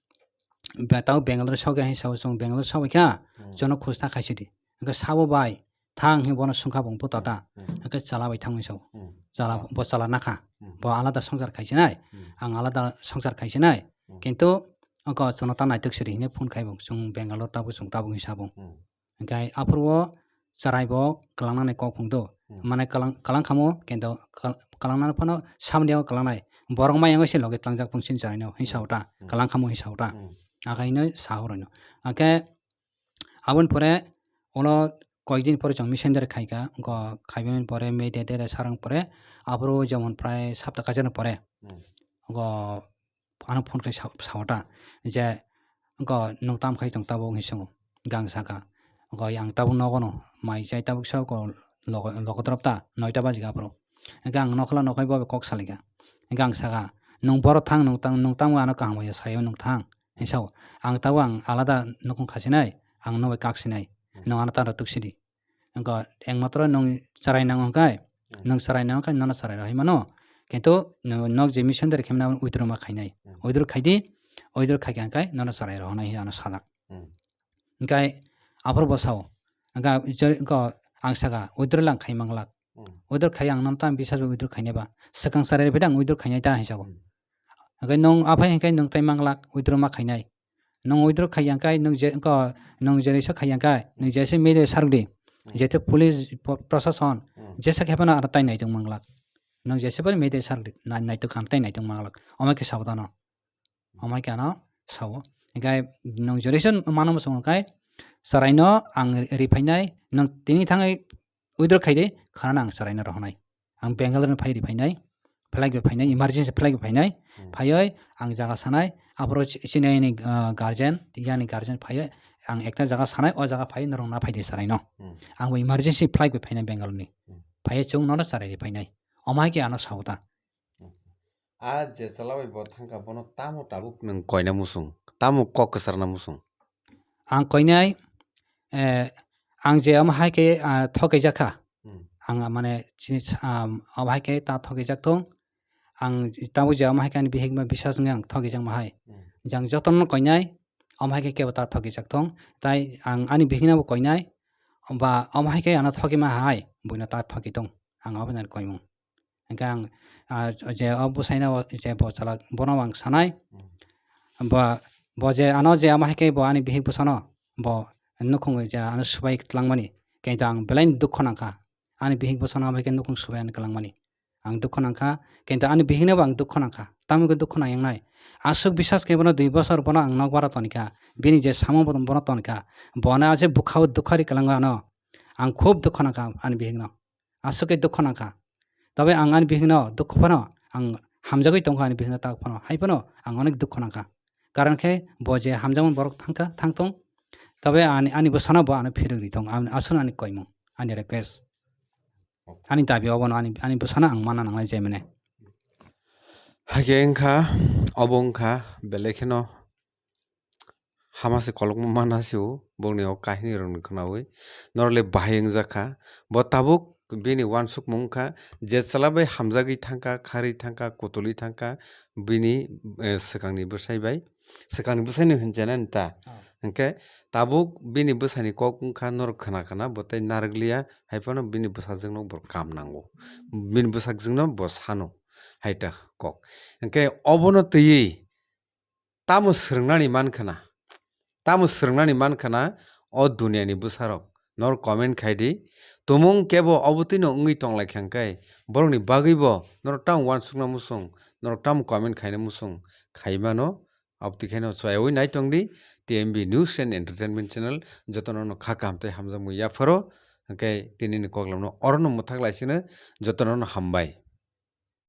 be-, tamo Bangalore o sao khe hinwi sao, chwng Bangalore sao kha, hmm, jono khosna khaisidi. Hingke sabo bai, thang hinwi bono swngkha bo, "Buta ta?" Hmm. Hingke chwla bai thangwi sao. Hmm. Chwla, ah, bo chwla nakha. Hmm. Bo alada songsar khaisinai, hmm, ang alada songsar khaisinai. Hmm. Kintu oko chwngno ta naituk siri hinwi phone khai bo, chwng Bangalore tabuk, chwng tabuk hinwi sabo. Hmm. Hingke aphuru o chwrai bo kwlangnani kok phungdo. Hmm. Mane kwlang, kwlang khamo, kintu kwlang, kwlangnani phano samni o kwlangnai. Borok maya wngwi se logi tlangjak phung chini chwraino hinwi sao ta, hmm, kwlang khamo hinwi sao ta. Hmm. Akaino sahoroino. Hingke aboni pore ulo koikdin pore chwng messenger khaikha, go khaimani pore media tere sarang pore, aphuru jemon prai sapta kaisa ni pore, hmm, go ano phone khai sa-, sao ta je, go nwng tam khai tong tabuk hinwi swngo, gang saka, go yang tabuk nogo no mai chai tabuk sao go logo, logo drop ta noita baji aphuru, hingke ang nokhola nokhai bo kok salaikha, hingke ang saka, "Nwng boro thang, nwng tang, nwng tamo ano kaham ya sayo nwng thang." Hinwi sao, ang tabuk ang alada nukung khasinai, ang nobai kaksinai, hmm, nwng ano tano tuksidi. Wngkha, engmatro nwng chwrai nango hwnkhe, hmm, nwng chwrai nango khe nono chwrai rohoi mano. Kintu no-, nok je mission dare khe mano withdraw ma khainai. Hmm. Withdraw khaidi, withdraw khaikha hwnkhe nono chwrai rohonai hinwi ano sajak. Hmm. Hwnkhe aphuru bo sao, hwnkhe je-, wngkha ang saka withdraw lang khai manglak. Hmm. Withdraw khai ang nono tamo bisas bai withdraw khainai ba. Swkang chwrai rw phai de ang withdraw khainai ta hinwi sago. Hmm. Hwnkhe nwng aphai hwnkhe nwng tai manglak withdraw ma khainai. Nwng withdraw khaiya hwnkhe nwng je, ko, nwng jeri se khaiya hwnkhe nwng jese media sarok di. Hmm. Jete police, po-, prosason, hmm, jesa khe phano aro tai naitok manglak. Nwng jese phano media sarok di, nai-, naitok ang tai naitok manglak. Omo khe sabo tano. Omo khe ano sao. Hwnkhe nwng jeri se mano muchungo khe chwraino ang ri-, ri phainai, nwng tini thangwi withdraw khaidi, khana ang chwraino rohornai. Ang Bangalore ni phai ri phainai, flight bai phainai, emergency flight bai phainai, hmm, phaioi ang jaga sanai, aphuru chi-, chini ani, ah, guardian, yani guardian phaioi ang ekta jaga sanai, o jaga phai norok na phaidi chwraino. Hmm. Ang bo emergency flight bai phainai Bangalore ni. Hmm. Phaioi chwng nono chwrai ri phainai. Omo hai khe ano sao ta. Hmm. A je chwla bai bo thangkha, bono tamo tabuk nwng koina muchung, tamo kok kwcharna muchung? Ang koinai, Eh, ang je omo hai khe, ah, thokijak kha. Hmm. Ang, ah, mane chini sa-, ah, omo hai khe ta thokijak thung. Ang tabuk je omo hai khe ani bihik ma bisas wngwi ang thokijak ma hai. Hmm. Jang jotono koinai, omo hai khe kebo ta thokijak thung. Tai ang ani bihik no bo koinai, ba omo hai khe ano thoki ma hai, buino ta thoki thung. Ang obo nani koimung. Hingke ang, ah, je o bwsaino je bo chalak, bono ang sanai. Hmm. Bo, bo je ano je ama hai khe bo ani bihik bwsano, bo nukhung je ano swbai twlangmani. Kintu ang belai dukho nangkha. Ani bihik bwsano ama hai khe nukhung swbai ani kwlangmani. Ang dukho nangkha, kintu ani bihikno bo ang dukho nangkha. Tamo khe dukho nang yang nai. Aswk bisas khe bono dui bosor bono ang nokbar tonikha. Bini je samung bono tonikha. Bono ase bwkhao dukha ri kwlango ano. Ang khub dukho nangkha ani bihikno. Aswk khe dukho nangkha. Tobe ang ani bihikno dukho phano ang hamjagwi tongkha ani bihikno tak phano. Hai phano ang onek dukho nangkha. Karon khe bo je hamjakmani borok thangkha, thangthung. Tobe ani, ani bwsano bo ano phirogwi thung. Ani aswk ani koimung, ani request. Ani dabi obono ani, ani bwsano ang mana nangnai je mane. Hakhe wngkha, obo wngkha belai kheno hama se kolokma mana se o, bongni o kahini rokni khwnawi norle bahai wngjak kha. Bo tabuk bini uansukmung wngkha, je chwla bai hamjagwi thangkha, kharwi thangkha, kutulwi thangkha, bini, eh, swkangni bwsai bai, swkangni bwsaino hinjana ta. Ah. Hwnkhe tabuk bini bwsaini kok wngkha norok khwna khwna, bo tei narwkliya, hai phano bini bwsajwkno bo kam nango, bini bwsajwkno bo sano, hai ta kok. Hwnkhe obono twiwi tamo swrwngnani man khwna? Tamo swrwngnani man khwna o duniyani bwsarok? Norok comment khai di. Tumung kebo obotwino wngwi tonglaikha hwnkhe borokni bagwibo norok tamo uansukna muchung, norok tamo comment khaina muchung khai mano. Abotwi khaino chayui nai tong di T M B News and Entertainment Channel. Jotono no kha kaham tei hamjakmung yapharo. Hwnkhe tinini koklamno orono mwthak laisino, jotono no hambai.